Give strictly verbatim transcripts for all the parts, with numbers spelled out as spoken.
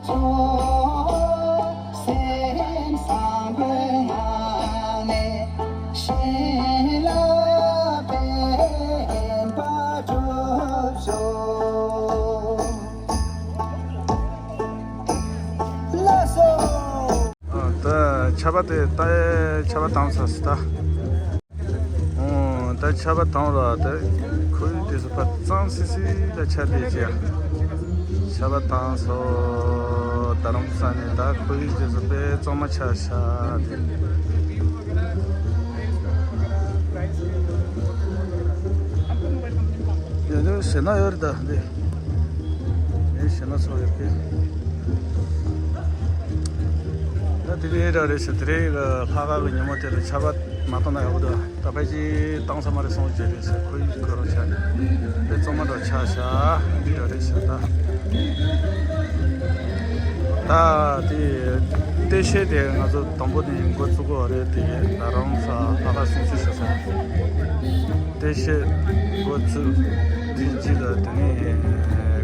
སེམས་བཟང་པོའི་ངང་ནས་གཞན་ལ་ཕན་པ་སྒྲུབ་ཤོག་ལགས་སོ། ཨ། ད་ཆར་པ་དེ་ད་ཆར་པ་བཏང་ཚར་སོང་ད། ཨོ། ད་ཆར་པ་བཏང་ར་ད་ཁོར་ཡུག་དེ་ཚོ་ཕར་གཙང་སིལ་སིལ་ལ་ཆགས་བསྡད་ཅིག་ཆར་པ་བཏང་སོང་། རྡ་རམ་ས་ནས་ད་ཁོར་ཡུག་དེ་ཚོ་དཔེ་གཙང་མ་ཆགས་ཤག་དེ། ཡ་ད་ཞེ་ན་ཡོད་རེད་ད་འདི། ཨེ་ཞེ་ན་ཚོ་ཡོད་གི། ད་དེ་རིང་ར་རེད་ཤག་དེ་རིང་ལྷག་དཀར་གི་ཉིན་མོ་དེ་ལ་ཆར་པ་མ་བཏང་ན་ཡག་པོ་འདུག་ད་ཕལ་ཆེར་བཏང་ས་མ་རེད་སོང་ཅེས་རེད་ཤག་ཁོར་ཡུག་ཁོ་རང་ཆགས་ནས་དཔེ་གཙང་མ་འདྲ་ཆགས་ཤག་འདི་འདྲ་རེད་ཤག་ད། ད་དེ་ལྟེ་བཤལ་དེ་ང་ཚོ་དང་པོ་ནས་འགོ་བཙུགས་པ་རེད། དེ་རྡ་རམ་ས་ལྷག་དཀར་སྲུང་བརྩི་ཞུ་ས་ལྟེ་བཤལ་འགོ་བཙུགས་དེ་རྗེས་ལ་དེ་ནས་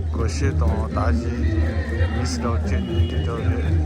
སྒོར་གཞས་དང་དར་གཞས་མིག་སི་འདྲ་བོ་བྱས་ནས་འདི་འདྲ་རེད།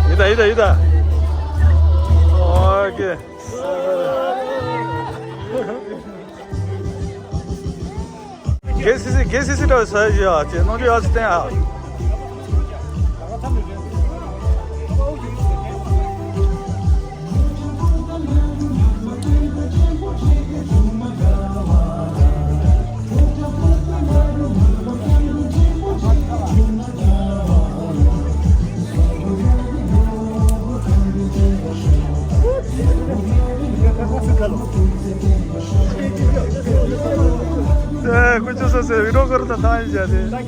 ཡིན་ད་ཡིན་ད་ཡིན་ད། ཨོ་ཀེ། གེ་སི་སི་གེ་སི་སི་འདྲ་བའི་ས་ཡ་ཅེ་གནང་རྒྱུ་ཡག་ཅིག་བསྟན་ཨ། ཨེ། ཁོ་ཚོ་སོ་སོའི་བི་ཌིའོ་སྐོར་དང་ཐང་ཡིན་བྱ་དེ།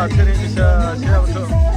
ཚེ་རིང་ཞིག་ཤ་ཤེས་ཡག་ཐུབ།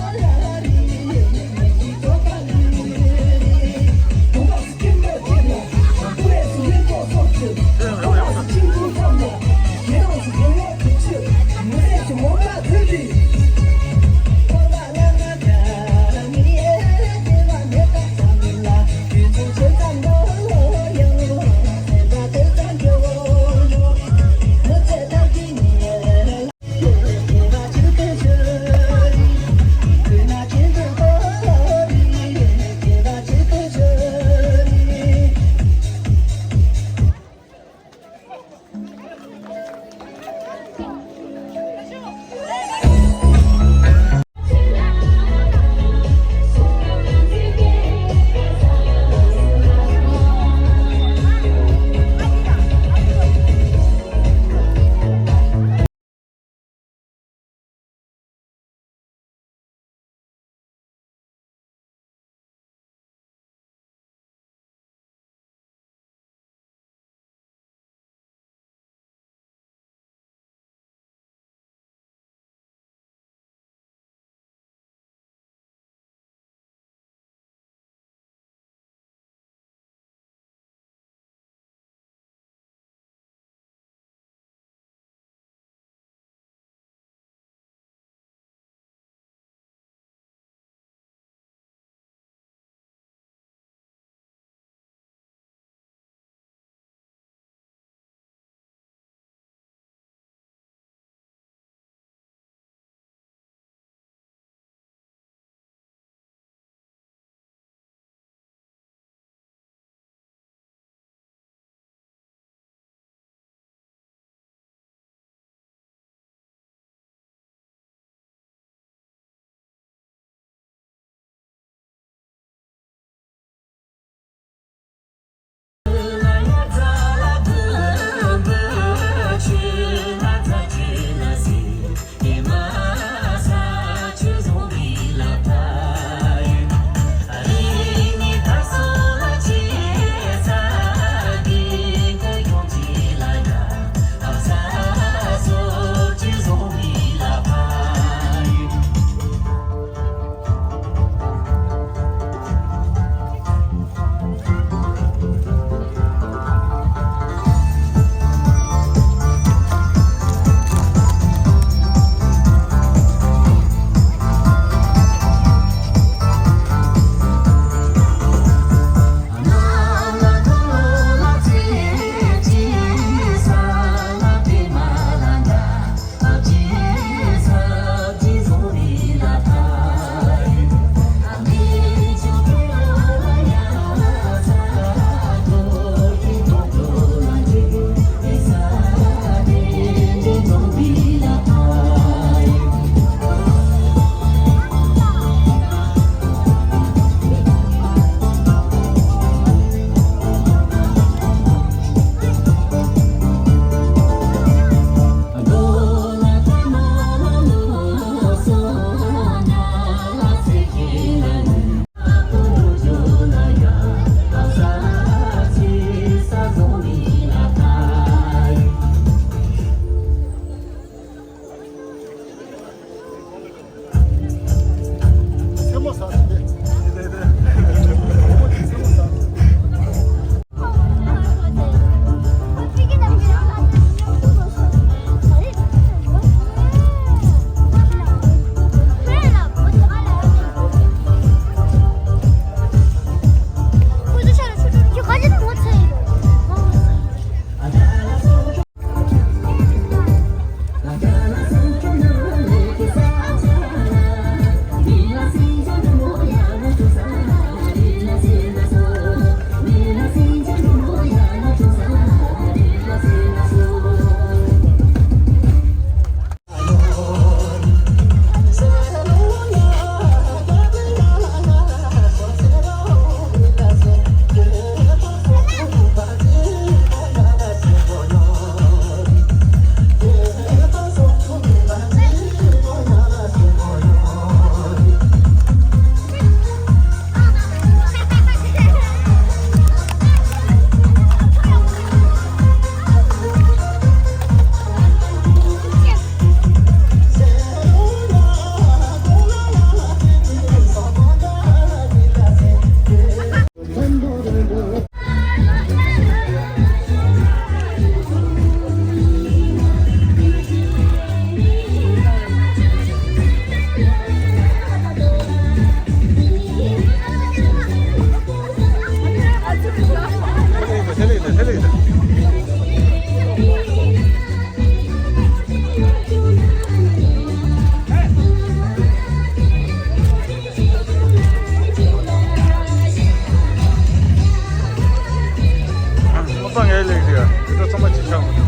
ངའི་ལེགས་ཀྱི་ཡ་འདི་ཚོ་ཚང་མ་ཅིག་ཆགས།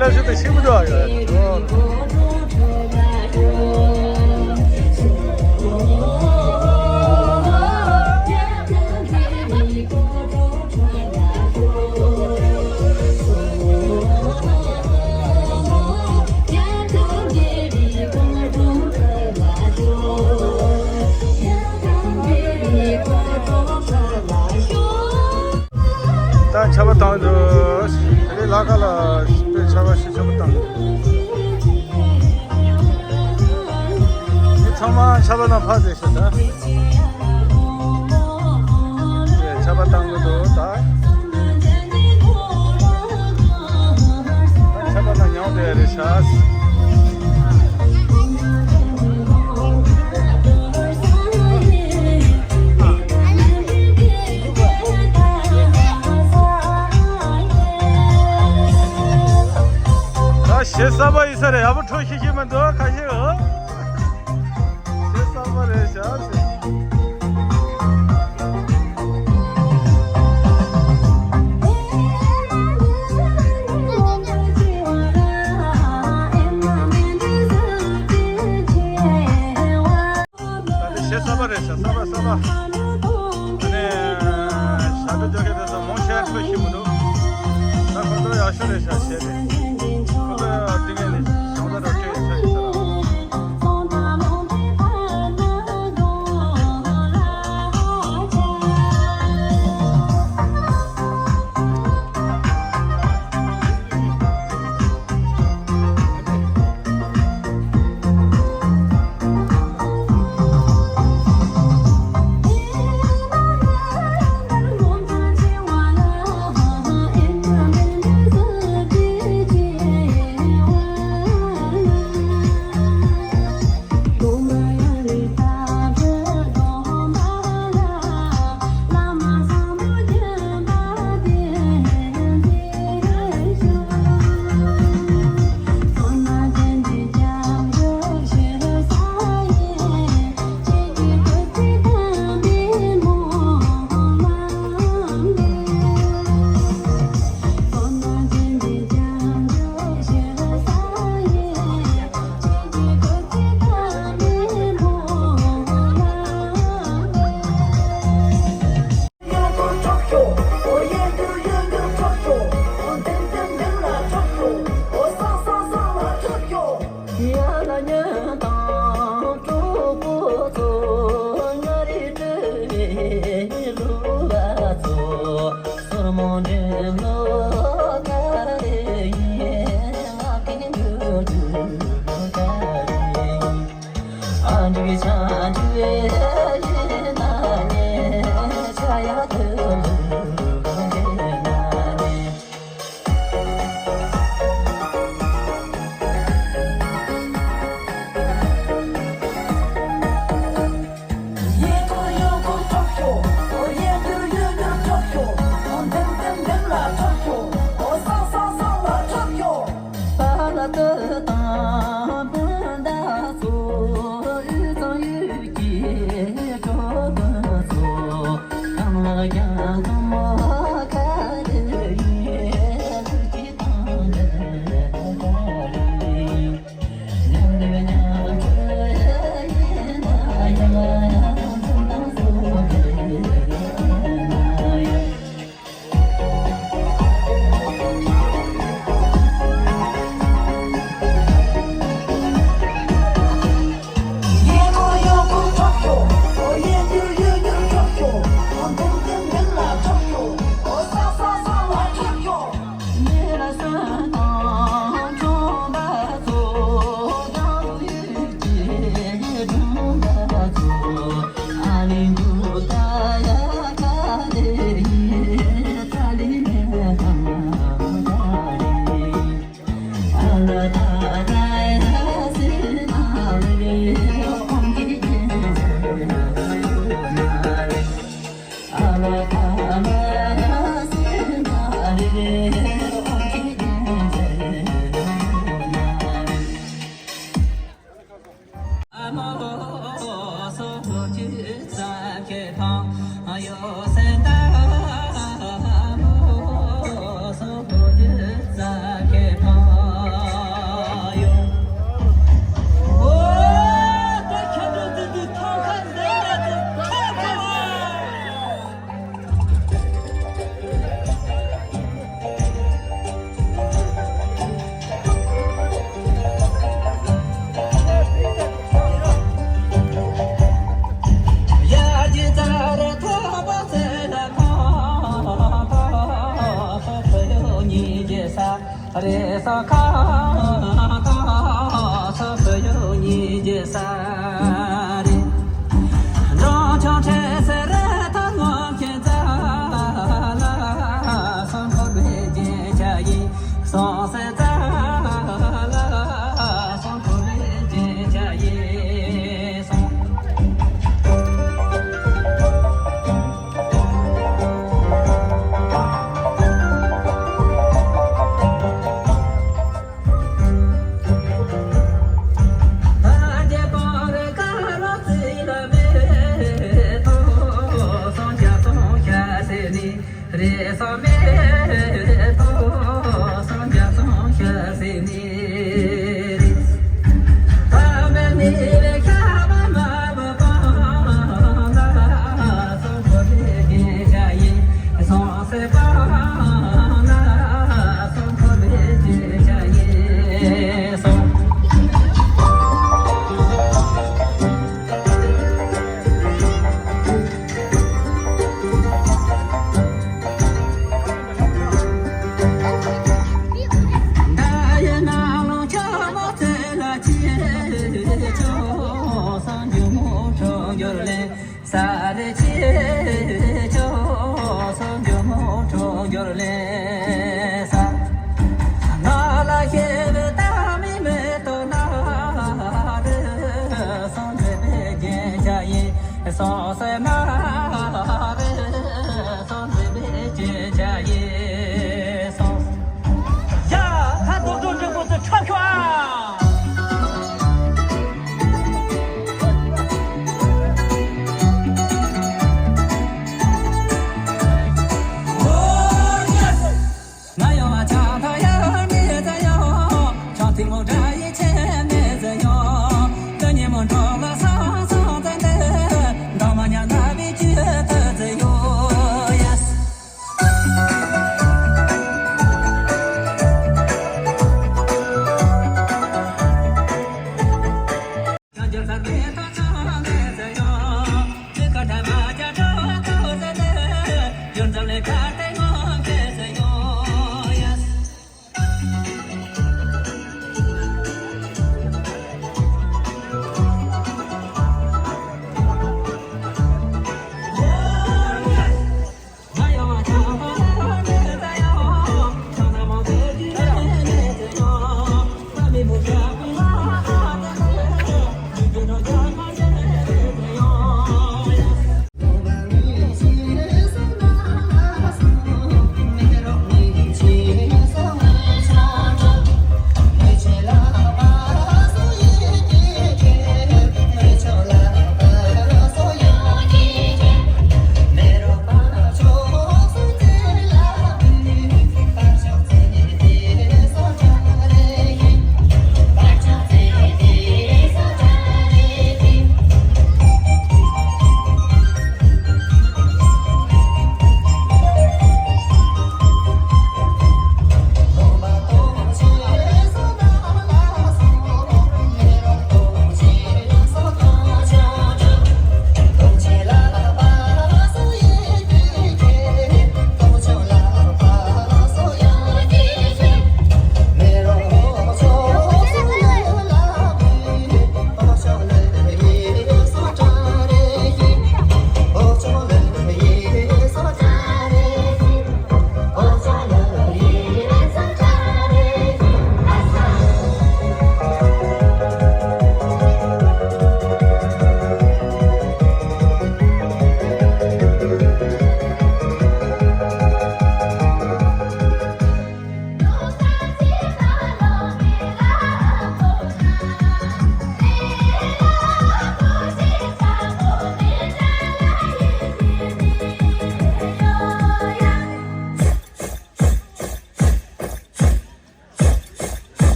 ལ་ཞིག་ཏུ་ཤི་མི་འགྲོ་ཡ། ད་ཆར་པ་བཏང་འདུག་དེ་ནས་ལ་ཁ་ལ་དཔེ་ཆར་པ་ཞིག་ཆར་པ་བཏང་འདུག་མི་ཚང་མ་ཆར་པ་ནང་ཕར་བསྡད་ཤག་ད། ཆར་པ་བཏང་གི་འདུག་ད། ཆར་པ་ནང་ཉལ་བསྡད་རེད་ཤག་ད་ཞེ་ས་པ་ཡིན་ས་རེད། ཡག་པོ་འཕྲོ་ཤེས་ཀྱི་མི་འདུག་ཁ་ཤས། ཨོ། ཞེ་ས་པ་རེད་ཤག་ད་ལྟ་ཞེ་ས་པ་རེད་ཤག་ས་པ་ས་པ། ཨ་ནི་ཞག་སྒྲ་རྒྱག་མཁན་དེ་ཚོ་མང་ཆེ་བ་འཕྲོ་ཤེས་མི་འདུག་ད་ཁོ་ཚོ་ཡག་ཤོས་རེད་ཤག་བྱས་ཏེ། ཁོ་ཚོ་ཡག་དེ་གས་ནས་ཞང་ད་ར་སྤྲད་ཚར་ཡོད་ས་རེད། རེ་ས་ཁ་ཏ་ས་ཕ་ཡོ་ཉི་ཇེ་ས་རེ། འབྲོང་ཆུང་ཁྲེ་སེ་རེ་ཐ་ངོ་ཁྱེད་ཙ་ལ་སོང་ཁོ་བེ་ཇེ་ཆ་ཡི་སོང་སེ་ཙ་ལ་སོང་ཁོ་བེ་ཇེ་ཆ་ཡི་སོང་། ས་རེ་ཆེ་ཆོ་སོ་འཇོ་མོ་ཁྲོ་འཇོར་ལེ་ས། ང་ལ་ཤེས་པའི་ད་མི་མེད་དོ་ན་རེ་སོང་རེ་བེ་རྒྱན་ཆ་ཡིན་སོང་སེ་ན་རེ་སོང་རེ་བེ་རྒྱན་ཆ་ཡིན་སོང་། ཡ། ཁ་རྡོག་རྡོག་འདྲ་པོ་ཚོ་ཁྲབ་ཤོག་ཨ།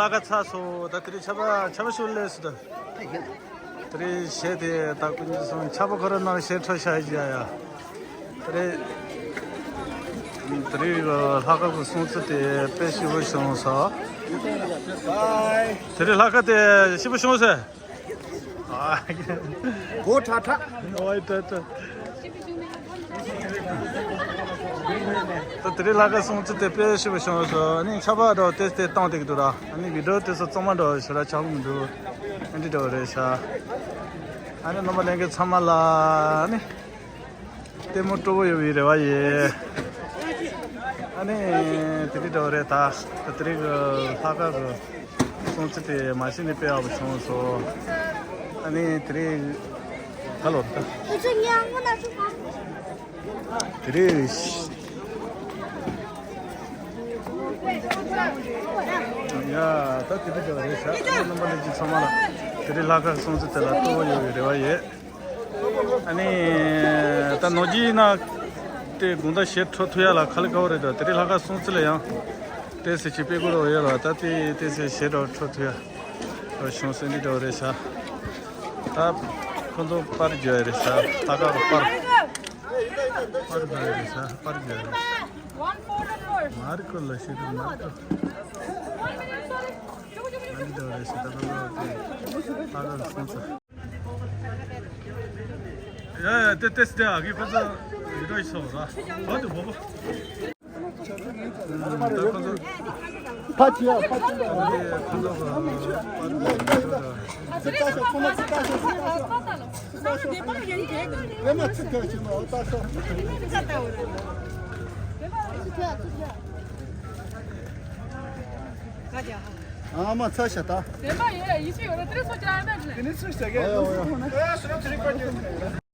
ལྷག་དཀར་ཚར་སོང་། ད་དེ་རིང་ཆར་པ་ཆར་པ་ཤོར་སླེབས་སོང་ད། དེ་རིང་གཞས་དེ་ད་ཀུན་གྱིས་གསུངས། ཆར་པ་ཁོ་རང་ནང་གཞས་འཁྲབ་བཞག་ཡ་ཡ། དེ་རིང་དེ་རིང་ལྷག་དཀར་གྱི་སྲུང་བརྩི་དེ་དཔེ་ཞེ་པོ་བྱུང་སོང་། དེ་རིང་ལྷག་དཀར་དེ་ཞེ་པོ་བྱུང་སོང་། གོ་ཁྲ་ཁྲ། ཨོའི་ཏོ་ཏོ། ད་དེ་རིང་ལྷག་དཀར་སྲུང་བརྩི་དེ་དཔེ་ཞེ་པོ་བྱུང་སོང་། ཨ་ནི་ཆར་པ་འདྲ་བོ་ཏོག་ཙམ་བཏང་བསྡད་ཀྱི་འདུག་ར། ཨ་ནི་བི་ཌི་ཡོ་དེ་ཚོ་གཙང་མ་འདྲ་བོ་ཞེ་དྲག་ཆགས་ཀྱི་མི་འདུག། ཨ་འདི་འདྲ་བོ་རེད་ཤག། ཨ་ནི་རྣམ་པ་ལྷན་རྒྱས་ཚང་མ་ལ་ཨ་ནི། ལྟད་མོ་སྤྲོ་པོ་ཡོང་བའི་རེ་བ་ཡོད། ཨ་ནི་དེ་རིང་འདྲ་བོ་རེད་ད། ད་དེ་རིང་གི་ལྷག་དཀར་གྱི་སྲུང་བརྩི་དེ་མ་གཞི་ནས་དཔེ་ཡག་པོ་བྱུང་སོང་། ཨ་ནི་དེ་རིང་ཧ་ལོ་ད། དེ་རིང་ཡ་ད་དེ་རིང་འདྲ་བོ་རེད་ཤག། རྣམ་པ་ལྷན་རྒྱས་ཚང་མ་ལ་དེ་རིང་ལྷག་དཀར་གྱི་སྲུང་བརྩི་དེ་ལ་སྤྲོ་པོ་ཡོང་བའི་རེ་བ་ཡོད། ཨ་ནི་ད་ནོར་གྱི་ན་དེ་དགོང་དག་གཞས་འཁྲབ་ཐུབ་ཡ་ལ་ཁ་ལག་ཁ་བོ་རེད་འདུག། དེ་རིང་ལྷག་དཀར་སྲུང་བརྩི་ལ་ཡང་ཏོག་ཙམ་ཅིག་དཔེ་ཁུར་འོ་ཡོད་ལ། ད་དེ་ཏོག་ཙམ་གཞས་འདྲ་བོ་འཁྲབ་ཐུབ་ཡ་བྱུང་སོང་། འདི་འདྲ་བོ་རེད་ཤག། ད་ཁོ་ཚོ་པར་རྒྱག་ཡ་རེད་ཤག། ལྷག་དཀར་གྱི་པར་པར་རྒྱག་ཡ་རེད་ཤག། པར་རྒྱག་ཡ་རེད། མར་ཁོ་ལ་ཤི་རུ་མར་ཁོ། འདི་འདྲ་བོ་རེད་ཤག། ད་ཁོ་ཚོ་དེ་ལྷག་དཀར་སྲུང་བརྩི། ཡ་ཡ་དེ་དེ་སི་དེ་ཨ་གི་ཁོ་ཚོ་ཡི་རོ་ཡི་སོ་ར། བ་དུ་བོ་བོ། ད་ཁོ་ཚོ་ཕ་ཆི་ཡ་ཕ་ཆི་ཡ། ཁོ་ཚོ་ཚི་ཏ་ཤ་ཁོ་ན་ཚི་ཏ་ཤ་ཚི་ཏ་ཤ་ཚི་ཏ་ཤ། ལེ་མ་ཚི་ཏ་ཤ་མ་ཏ་ཤ། ཨ་མ་ཚ་ཤ་ད། ལེ་མ་ཡོད་ཡ་ཡི་ཤི་ཡོད་ར། དེ་རིང་སོ་ཅི་ཨ་མ་ཅི་ལ། དེ་ནི་ཚུར་ཤ་གི། ཨོ་ཡ་ཨོ་ཡ།